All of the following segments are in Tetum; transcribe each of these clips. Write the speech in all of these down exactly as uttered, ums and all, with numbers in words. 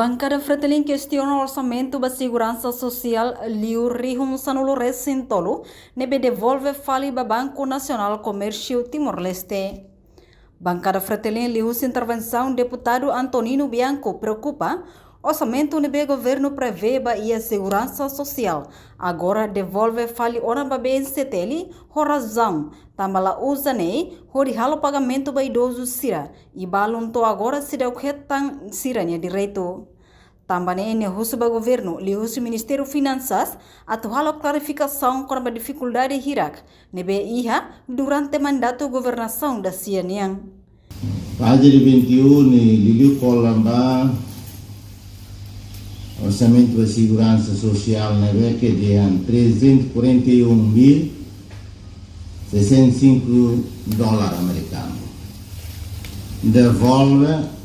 Bankada Fretilin kestiona orsamentu ba seguransa sosiál liu rihun sanulu-resin-tolu ne'ebé devolve fali ba Banku Nasionál Komérsiu Timor-Leste. Bankada Fretilin liuhusi intervensaun Deputadu Antonino Bianco preokupa orsamentu ne'ebé governu prevee ba iha seguransa sosiál agora devolve fali ona ba B N C T L ho razaun tanba la uza ne'e hodi halo pagamentu ba idozu sira, i balun to'o agora seidauk hetan sira-nia direitu. Tanba ne'e nia husu ba governu liuhusi Ministériu Finansas atu halo klarifikasaun kona-ba difikuldade hirak ne'ebé iha durante mandatu governasaun da-sia nian. Pájina vinte e um, ne'e liuliu kona-ba orsamentu ba seguransa sosiál ne'ebé ke dehan trezentos e quarenta e um mil sessenta e cinco dólar amerikanu. Devolve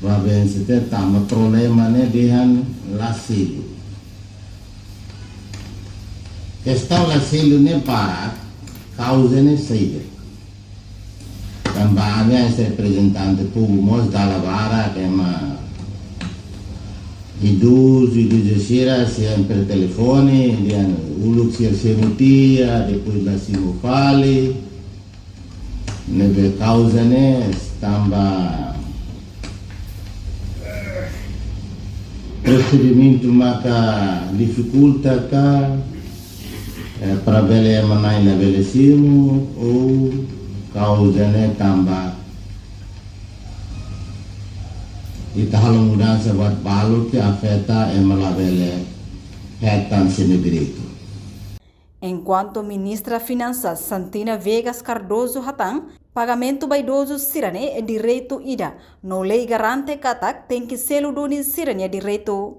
ba B N C T tanba problema ne'e dehan la selu. Kestaun la selu ne'e para kauza ne'e saida. Tanba ami hanesan reprezentante públiku mós dala barak ema idozu, idozu sira sempre telefone, dehan uluk sira simu tiha, depois la simu fali. Ne'ebé kauza ne'e tanba prosedimentu maka difikulta ka, eh, para bele ema na'in labele simu, ou kauza ne'e tanba ita halo mudansa buat balu ke afeta ema labele hetan sira-nia direitu. Enkuantu Ministra Finansas Santina Viegas Cardoso hatán, pagamentu ba idozu sira-ne'e direitu ida, no lei garante katak tenke selu duni sira-nia direitu.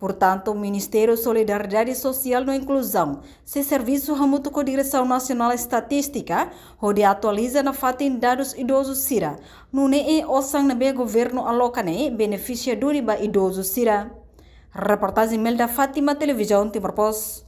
Portantu, Ministériu Solidariedade Sosiál no Inkluzaun sei servisu hamutuk ho Diresaun Nasionál Estatístika hodi atualiza nafatin dadus idozu sira, nune'e osan ne'ebé governu aloka ne'e benefisia duni ba idozu sira. Reportajen Melda Fátima, Televizaun Timor Post.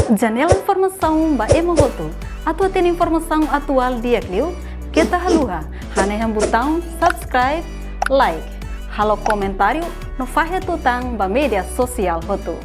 Janela informasaun ba ema hotu. Atu hatene informasaun atuál di'ak liu, keta haluha hanehan butaun subscribe, like, halo komentáriu no fahe tutan ba média sosiál hotu.